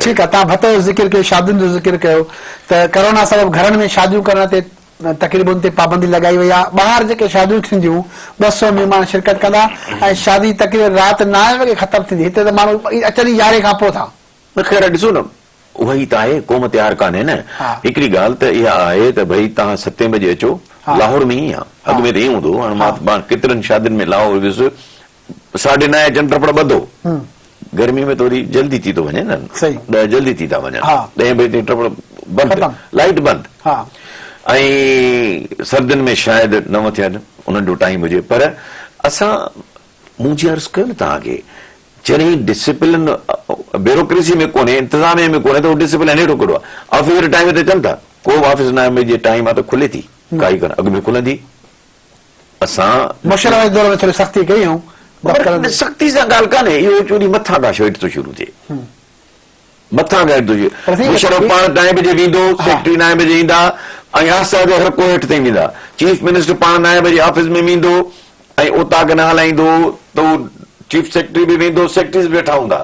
ٺيڪ آ توهان ڀتي جو ذڪر ڪيو شادين جو ذڪر ڪيو ته ڪرونا سبب گهرن ۾ شاديون ڪرڻ تي تقريبن تي پابندي لڳائي وئي آ ٻاهر جيڪي شاديون ٿينديون 200 مهمان شرڪت ڪندا ۽ شادي تقريبن رات نائين وڳي ختم ٿيندي هتي ته ماڻهو اچن ئي يارهين کان پوء ٿا. نه خير ڏسو نه اها ئي ته آهي قوم تيار ڪانهي نه هڪڙي ڳالهه ته اها آهي ته ڀئي توهان ستين بجي اچو لاهور ۾ ائين آ اڳ ۾ ته ائين هوندو هو هاڻ مان ڪيترن شادين ۾ لاهور ويس ساڍي نائين اچن ٽپڙ ٻڌو گرمي ۾ ته وري جلدي ٿي ٿو وڃي نه ڏهه جلدي ٿي ٿا وڃن ڏهين بجي تائين ٽپڙ بند لائيٽ بند ۽ سردين ۾ شايد نو ٿين انهن جو ٽائيم هجي پر اسان مون جي عرض ڪيو نه توهان کي جڏهن ڊسپلن بيوروڪريسي ۾ ڪونهي انتظاميه ۾ ڪونهي ته اهو ڊسپلن هيٺو ڪهڙو آهي آفيسر ٽائيم تي اچن ٿا ڪو به آفيس نائين بجي ٽائيم آهي ته کلي ٿي ڪائي ڪانه اڳ ۾ کلندي اسان مشرف جي دور ۾ ٿوري سختي ڪئي هئون دفترن ۾. سختي سان ڳالهه ڪانهي اهو چوري مٿان کان شو هيٺ ٿو شروع ٿئي مٿان کان هيٺ ٿو شروع مشرف پاڻ نائين بجي ويندو سيڪريٽري نائين بجي ايندا ۽ آهستي آهستي هر ڪو هيٺ تائين ويندا چيف منسٽر پاڻ نائين بجي آفيس ۾ ويندو ۽ اوطاق نه هلائيندو ته هو چيف سيڪريٽري به ويندو سيڪريٽريز به ويٺا هوندا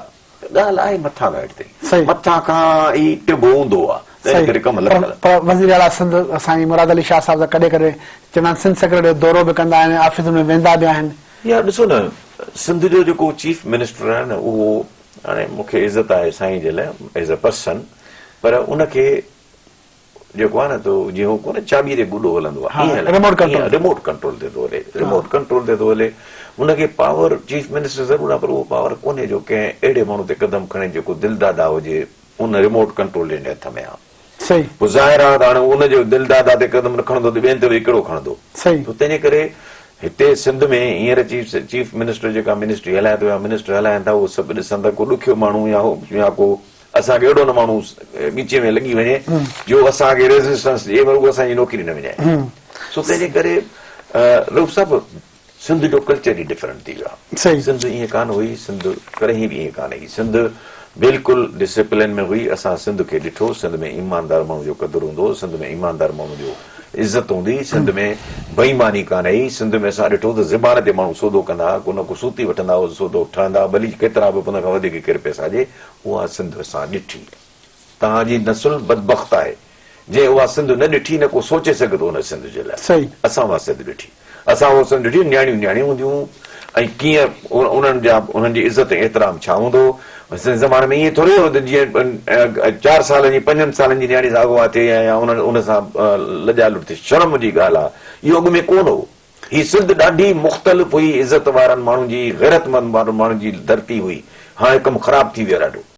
ڳالهه آهي مٿان کان هيٺ تائين مٿان کان ئي ٽڀو هوندو آهي تنهن ڪري ڪم لٿل. پر وزير اعليٰ سنڌ سائين مراد علي شاهه صاحب ته ڪڏهن ڪڏهن چوندا آهن سنڌ سيڪريٽري جو دورو به ڪندا آهن ۽ آفيسن ۾ ويندا به آهن. يار ڏسو نه سنڌ جو جيڪو چيف منسٽر آهي نه اهو هاڻي مون کي عزت آهي سائين جي لاء ايز اي پرسن پر ان کي جيڪو آهي نه تو جيئن هو ڪونه چاٻي تي گڏو هلندو آهي ائين هلائي ريموٽ ڪنٽرول ريموٽ ڪنٽرول تي ٿو هلي ريموٽ ڪنٽرول تي ٿو هلي ان کي پاور چيف منسٽر ضرور آهي پر اهو پاور ڪونهي جو ڪنهن اهڙي ماڻهو تي قدم کڻي جيڪو دل دادا هجي ان ريموٽ ڪنٽرول جنهن جي هٿ ۾ آهي صحيح پوء ظاهر آهي ته هاڻي ان جو دل دادا تي قدم نه کڻندو ته ٻين تي وري ڪهڙو کڻندو صحيح تو تنهن جي ڪري هتي سنڌ ۾ هينئر چيف چيف منسٽر جيڪا منسٽري هلائي ٿو يا منسٽر هلائن ٿا اهو سڀ ڏسن ٿا ڪو ڏکيو ماڻهو يا يا ڪو اسان کي اهڙو نه ماڻهو ڳچيء ۾ لڳي وڃي جو اسان کي ريزسٽنس ڏئي پر هو اسان جي نوڪري نه وڃائي. سو تنهن جي ڪري رئوف صاحب سنڌ جو ڪلچر ئي ڊفرنٽ ٿي ويو آهي. سنڌ ائين ڪانه هئي، سنڌ ڪڏهن به ائين ڪانه هئي. سنڌ بلڪل ڊسپلين ۾ هئي. اسان سنڌ کي ڏٺو، سنڌ ۾ ايماندار ماڻهو جو قدر هوندو هو، سنڌ ۾ ايماندار ماڻهو جو عزت هوندي هئي، سنڌ ۾ بي ايماني ڪانه هئي، سنڌ ۾ اسان ڏٺو ته زبان تي ماڻهو سودو ڪندا ها، ڪو نه ڪو سوتي وٺندا هئا، سودو ٺهندا ها، ڀلي ڪيترا به ان کان وڌيڪ ڪير پئسا ڏي، اها سنڌ اسان ڏٺي. توهان جي نسل بدبخت آهي، جنهن اها سنڌ نه ڏٺي، نه ڪو سوچي سگهي ٿو ان سنڌ جي لاء. اسان اها سنڌ ڏٺي. اسان اها سنڌ ڏٺي، نياڻيون نياڻيون هونديون هيون ۽ ڪيئن انهن جا انهن جي عزت ۽ احترام ڇا هوندو هو. اسان جي زماني ۾ ائين ٿوري هو ته جيئن چار سالن جي پنجن سالن جي نياڻي سان اغوا ٿئي يا ان سان لڄا لٽ ٿئي. شرم جي ڳالهه آهي. اهو اڳ ۾ ڪونه هو. هي سنڌ ڏاڍي مختلف هئي، عزت وارن ماڻهن جي، غيرتمند ماڻهن جي ڌرتي هئي. هاڻي ڪم خراب ٿي ويو آهي ڏاڍو.